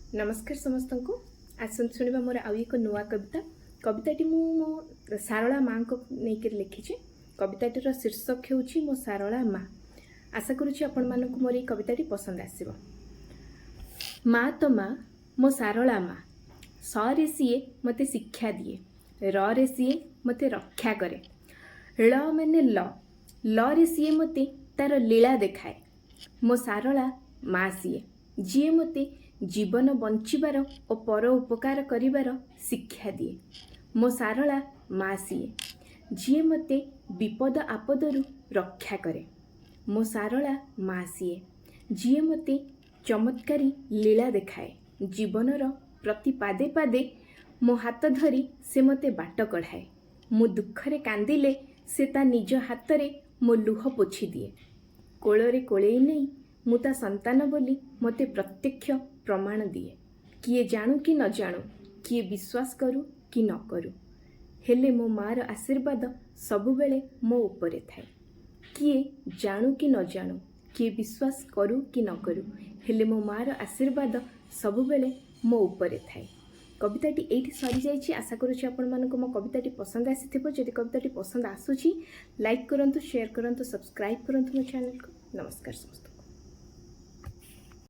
ନମସ୍କାର ସମସ୍ତଙ୍କୁ। ଆସନ୍ତୁ ଶୁଣିବା ମୋର ଆଉ ଏକ ନୂଆ କବିତା। କବିତାଟି ମୁଁ ମୋ ଶାରଳା ମାଆଙ୍କୁ ନେଇକରି ଲେଖିଛି। କବିତାଟିର ଶୀର୍ଷକ ହେଉଛି ମୋ ଶାରଳା ମା। ଆଶା କରୁଛି ଆପଣମାନଙ୍କୁ ମୋର ଏଇ କବିତାଟି ପସନ୍ଦ ଆସିବ। ମା ତ ମା, ମୋ ଶାରଳା ମା। ସ ରେ ସିଏ ମୋତେ ଶିକ୍ଷା ଦିଏ, ରରେ ସିଏ ମୋତେ ରକ୍ଷା କରେ। ଳ ମାନେ ଲ, ଲରେ ସିଏ ମୋତେ ତାର ଲୀଳା ଦେଖାଏ। ମୋ ଶାରଳା ମା ସିଏ, ଯିଏ ମୋତେ ଜୀବନ ବଞ୍ଚିବାର ଓ ପର ଉପକାର କରିବାର ଶିକ୍ଷା ଦିଏ। ମୋ ଶାରଳା ମା ସିଏ, ଯିଏ ମୋତେ ବିପଦ ଆପଦରୁ ରକ୍ଷା କରେ। ମୋ ଶାରଳା ମା ସିଏ, ଯିଏ ମୋତେ ଚମତ୍କାରୀ ଲୀଳା ଦେଖାଏ। ଜୀବନର ପ୍ରତି ପାଦେ ପାଦେ ମୋ ହାତ ଧରି ସେ ମୋତେ ବାଟ କଢ଼ାଏ। ମୁଁ ଦୁଃଖରେ କାନ୍ଦିଲେ ସେ ତା ନିଜ ହାତରେ ମୋ ଲୁହ ପୋଛି ଦିଏ। କୋଳରେ କୋଳେଇ ନେଇ ମୁଁ ତା ସନ୍ତାନ ବୋଲି ମୋତେ ପ୍ରତ୍ୟକ୍ଷ ପ୍ରମାଣ ଦିଏ। କିଏ ଜାଣୁ କି ନ ଜାଣୁ, କିଏ ବିଶ୍ୱାସ କରୁ କି ନ କରୁ, ହେଲେ ମୋ ମାଆର ଆଶୀର୍ବାଦ ସବୁବେଳେ ମୋ ଉପରେ ଥାଏ। କିଏ ଜାଣୁ କି ନ ଜାଣୁ, କିଏ ବିଶ୍ୱାସ କରୁ କି ନ କରୁ, ହେଲେ ମୋ ମାଆର ଆଶୀର୍ବାଦ ସବୁବେଳେ ମୋ ଉପରେ ଥାଏ। କବିତାଟି ଏଇଠି ସରିଯାଇଛି। ଆଶା କରୁଛି ଆପଣମାନଙ୍କୁ ମୋ କବିତାଟି ପସନ୍ଦ ଆସିଥିବ। ଯଦି କବିତାଟି ପସନ୍ଦ ଆସୁଛି, ଲାଇକ୍ କରନ୍ତୁ, ସେୟାର କରନ୍ତୁ, ସବସ୍କ୍ରାଇବ୍ କରନ୍ତୁ ମୋ ଚ୍ୟାନେଲକୁ। ନମସ୍କାର ସମସ୍ତଙ୍କୁ।